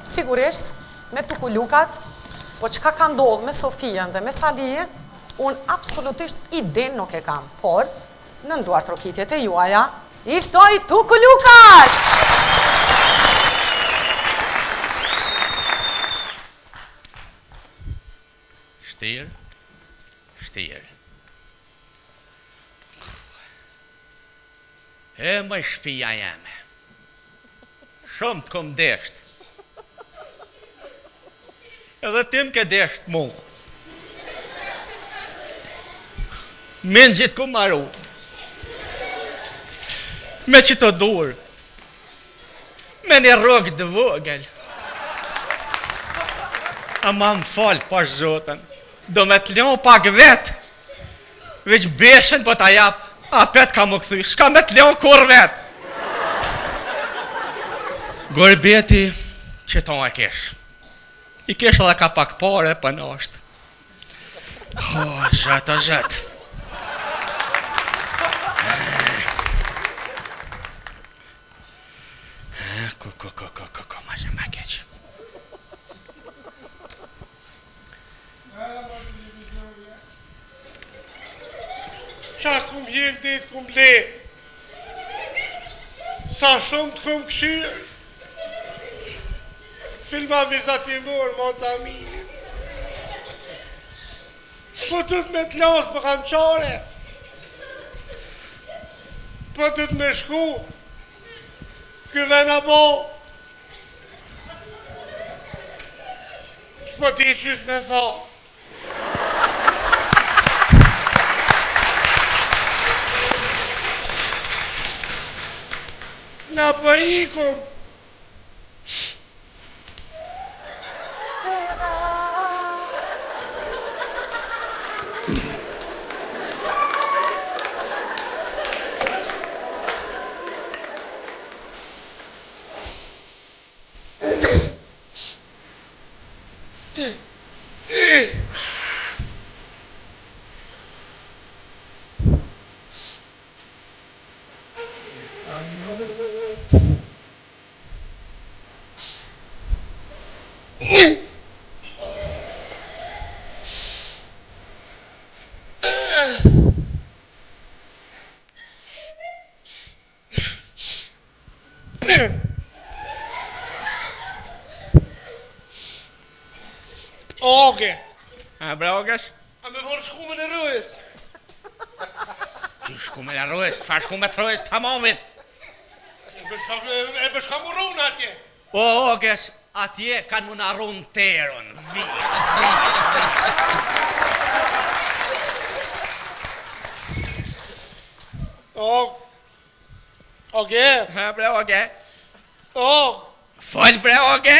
Sigurisht, me Tukulukat, po çka ka ndodhë me Sofijen dhe me Salijin, unë absolutisht idenë nuk e kam, por, nën duartrokitjet e juaja, i ftoj Tukulukat! Shtirë, shtirë. E moj shpija jeme. Shumë të kom desht. Edhe ti më ke desht mu. Menxi t'kom maru. Me qito dur. Me një rrogë të vogël. Ama më fal pash Zotin. Do me të lon pak vetë. Veç besën po ta jap, apet kam m'u kthy, s'kam me të lon kurrë vet. Gurbeti qeto e kesh. I kesh edhe ka pak pare, po nashtë. O, Zot, o Zot. Ku, ku, ku, ku, ku, ku, ma ma keq. Qa kum hjek dhe të kum ble Sa shumë të kum këshyrë Filma vizatimor, maca mirë Po du të me të lasë, po kam qare Po du të me shku Ky ven a bo S'po di qysh me tha. Na po ikum. Oge. A bre Ogesh? A me vorë shkumën e rrujës? Që shkumën e rrujës? Çfarë shkume të rrujës tamamit? E për shka mu rrunë atje? O Ogesh, atje kanë mu na rrunë terën. Vi, vi. O, Oge. Ha bre oge. O. Fol bre oge.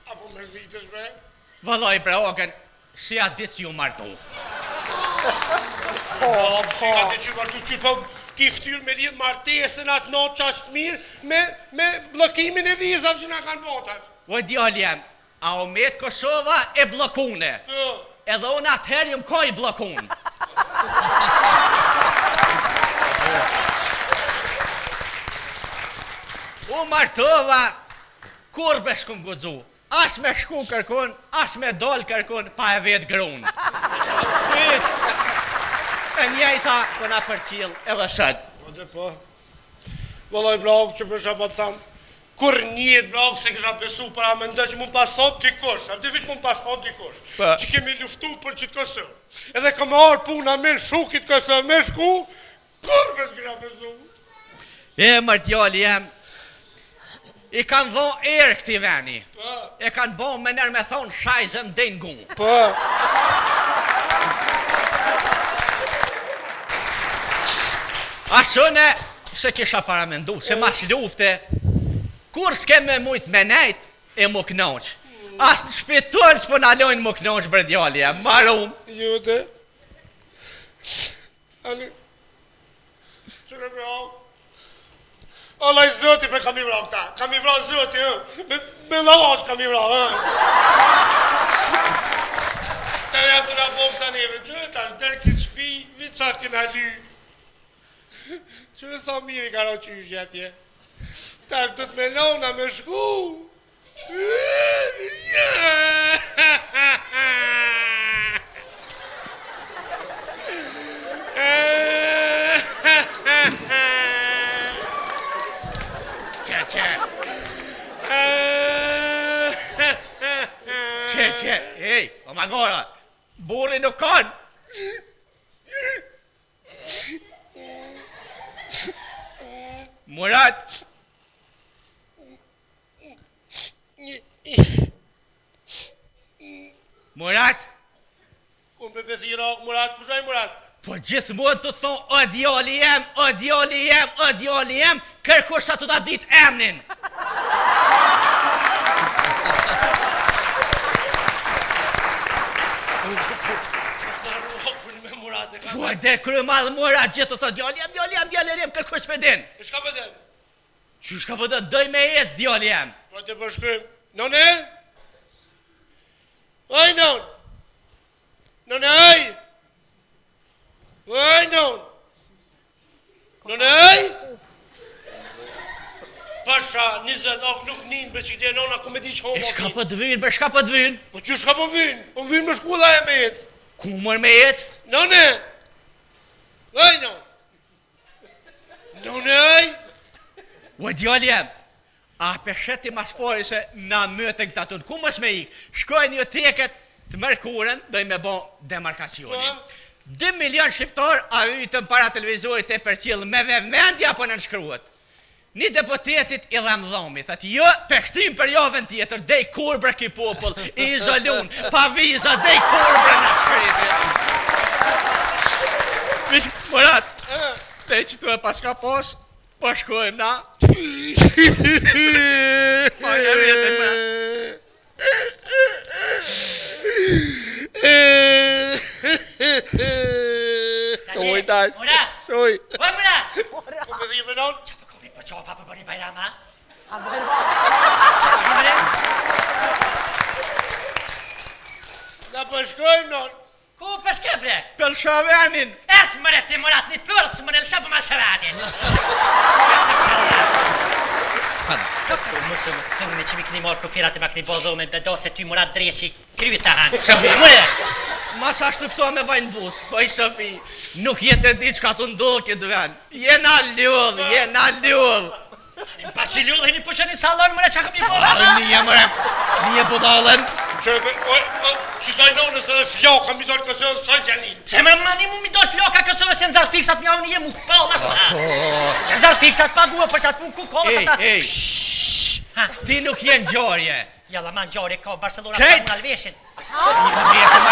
A po mërzitesh bre? Vëllai bre oge, si atë ditë që ju martu. Po, si atë ditë që ju martu, që po ki ftyrë me lidhë martesën atë natë qaq të mirë, me, me bllokimin e vizave që na kanë bo tash. O djali jem, A u met Kosova e bllokune. Po. Edhe unë atëherë jom ka i bllokun. U martova, kurrë bre s'kum guxu. As me shku kërkun, as me dal kërkun, pa e vet grun. E njëjta po na përcjell edhe sot. Po de po. Vëllai blog që për çfarë po tham, Kurrë n'jetë blog s'e kisha besu për a mendoj që mund pas thot dikush, a di veç mund pas thot dikush, Po. që kemi luftu për qit Kosovë. Edhe ka me ardh puna me lshu kit Kosovë me shku, kurrë be s'kisha besu. E mër djali jem, i kanë dhonë erë këtij veni. Po. E kanë bo menjëherë me thonë shajzëm dej n'gu. Po. As une s'e kisha paramendu, se mas lufte, kurrë s'ke me mujt me nejt e m'u knaq. As në shpitol s'po na lojnë m'u knaq bre djali jem, marum. Jo de. Ani. Qyre bre. Allah i zoti bre kam i vra këta. Kam i vra zoti, ë. Me, me lavash kam i vra, ë. Qa janë tu na bo këta neve, qyre tash, der këtë shpi, vit sa kena ly. Qyre sa mirë i ka ra qyshi atje. Tash do të me lona me shku. Ej, o magora, burri nuk kanë. Murat. Murat. Unë për besira, Murat, kush ai Murat? Po gjithmonë të thonë, o djali jem, o djali jem, o djali jem, kërkush s'a tu ta ditë emnin. Po de kryemadh Murat, gjithë të thonë, djali jem, djali jem, djali jem, kërkush s'pe din. E shka po din? Qysh shka po din, doj me ecë, djali jem. Po të po shkojmë, none? Aj non! None aj! Aj non! None aj! Pasha, 20 ok nuk nin, bre që këtje nona, ku me di që E shka po të vynë, bre shka po të vynë? Po që shka po vynë? Po vynë me shku dhe e me ecë. Ku mër me ecë? None! Aj non! None aj! O djali jem, A pe sheh ti mas pari se na mytën këta tonë, ku mos me ik? Shkojnë ju teket të mërkurën, dojnë me bo demarkacionin. 2 milion shqiptar a ytën para televizorit e përcjellë me vëmendje apo nënshkruhet. Një deputetit i dhem dhomi, thot, jo, pe shtym për javën tjetër, dej kur bre ky popull, i izolun, pa viza, dej kur bre në shkreti. Vish, Murat, te që tu e paska pos, Po shkojmë na. Po e vete më. Shuj tash. Murat. Shuj. O Murat. Po me dhjë non? Qa po koni për qafa po bëni bajram, a? A bajram. Qa keni bre? Na po shkojmë non. Ku po shkon bre? Për shavenin. Es mëre ti Murat një përës mëre lësha për malë shavenin. Po mos e më thoni që mi keni marrë kufirat e ma keni bo dhomë bedo se ty Murat Dreshi kryet ta hanë. Sofi, Mure! Mas ashtu këto me vajnë bus, po i Sofi, nuk jetë e di çka të ndodhë këtë vend. Jena lodh, jena lodh. Pa që lodheni po shë një sallon mëre që këmi bo ama? Një mëre, një budallën. Që e o, o, që thaj nonës edhe flaka mi dalë Kosovës, thaj që janë Pse më mani mu mi dalë flaka Kosovës janë zarfiksat mja unë je mu pa la po. Janë zarfiksat pagua për qatë punë ku ka Ej, ata. ej. Ha, Ti nuk je në ngjarje. jalla ma ngjarje ka Barcelona Kejt. pa unë alveshin. Një vjesë më.